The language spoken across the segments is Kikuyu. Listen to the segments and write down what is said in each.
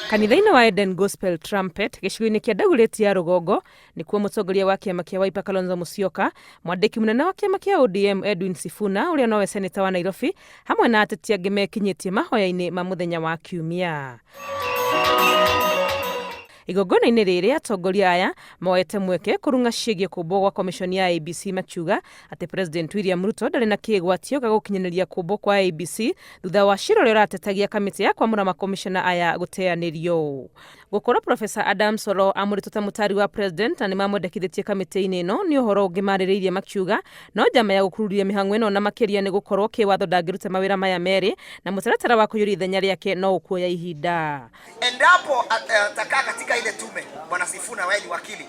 Kanitha-inĩ wa Eden Gospel Trumpet gĩcigo-inĩ kĩa Dagoretti ya rũgongo nĩkuo mũtongoria wa kĩama kĩa Wiper Kalonzo Musyoka, mwandĩki mũnene wa kĩama kĩa ODM Edwin Sifuna ũrĩa nowe seneta wa Nairobi hamwe na ateti angĩ mekinyĩtie mahoya-inĩ ma mũthenya wa Kiumia. Igongona-inĩ rĩrĩ atongoria aya moete mweke kũrung'a ciĩgiĩ kũmbwo gwa komishoni ya IEBC makiuga atĩ President William Ruto ndarĩ na kĩgwatio gĩa gũkinyanĩria kũmbwo kwa IEBC thutha wa cira ũrĩa ũratetagia kamĩtĩ ya kwamũra makomishona aya gũteanĩrio. Gũkorwo Professor Adams Oloo amũrĩtwo ta mũtari wa President na nĩmamwendekithĩtie kamĩtĩ-inĩ ĩno nĩ ũhoro ũngĩ marĩrĩirie makiuga no njama ya gũkururia mĩhang'o ĩno na makĩria nĩ gũkorwo kĩwatho ndangĩruta mawĩra maya merĩ na mũtaratara wa kũiyũria ithenya rĩake no ũkuoya ihinda. Endapo atakaa katika ile tume, Bwana Sifuna, wewe ni wakili,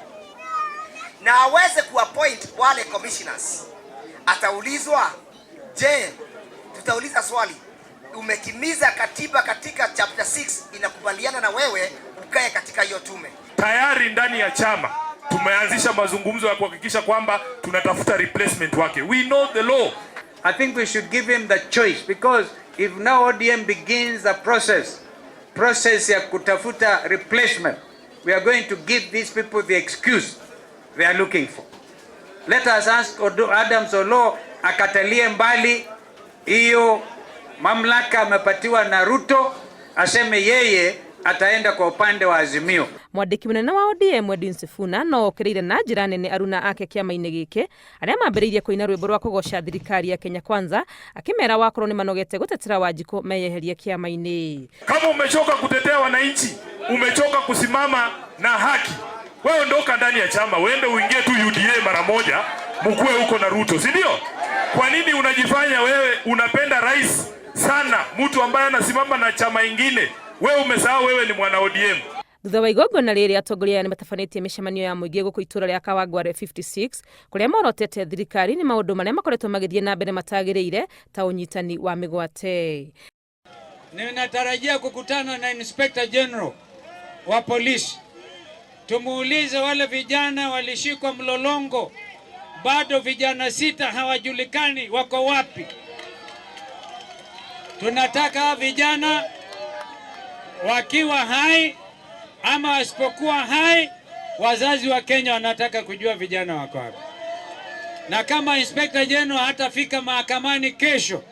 na aweze kuappoint wale commissioners, ataulizwa, je, tutauliza swali, umetimiza katiba katika chapter 6 inakubaliana na wewe ukae katika hiyo tume? Tayari ndani ya chama tumeanzisha mazungumzo ya kuhakikisha kwamba tunatafuta replacement wake. We know the law. I think we should give him the choice, because if now ODM begins the process ya kutafuta replacement, we are going to give these people the excuse they are looking for. Let us ask Adams Oloo akatalie mbali hiyo mamlaka amepatiwa na Ruto, aseme yeye ataenda kwa upande wa Azimio. Mwandĩki mũnene wa ODM Edwin Sifuna no okĩrĩire na njĩra nene aruna ake kĩama-inĩ gĩkĩ arĩa mambĩrĩirie kũina rwĩmbo rwa kũgoca thirikari ya Kenya Kwanza akĩmera wakorwo nĩ manogete gũtetera Wanjikũ meyeherie kĩama-inĩ. Kama umechoka kutetea wananchi, umechoka kusimama na haki, wewe ondoka ndani ya chama, uende uingie tu UDA mara moja, mkue huko na Ruto, si ndio? Kwa nini unajifanya wewe unapenda rais sana, mtu ambaye anasimama na chama ingine? Wewe umesahau wewe ni mwana ODM. Thutha wa igongona rĩrĩ atongoria aya nĩmatabanĩtie mĩcemanio ya mũingĩ gũkũ itũra rĩa Kawangware 56 kũrĩa morotete thirikari nĩ maũndũ marĩa makoretwo magĩthiĩ na mbere matagĩrĩire ta ũnyitani wa mĩgwate. Ninatarajia kukutana na Inspector General wa polisi, tumuulize wale vijana walishikwa Mlolongo, bado vijana 6 hawajulikani wako wapi. Tunataka vijana wakiwa hai ama wasipokuwa hai, wazazi wa Kenya wanataka kujua vijana wako wapi. Na kama Inspector General hatafika mahakamani kesho,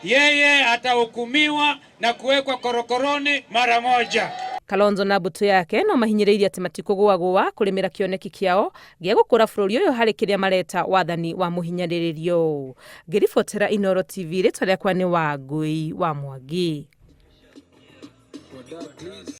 yeye atahukumiwa na kuwekwa korokoroni mara moja. Kalonzo na mbũtũ yake no mahinyĩrĩirie atĩ matikũgũagũa kũrĩmĩra kĩoneki kĩao gĩa gũkũra bũrũri ũyũ harĩ kĩrĩa mareta wathani wa mũhinyanĩrĩrio. Ngĩribotera Inooro TV, rĩtwa rĩakwa nĩ Wangũi wa Mwangi.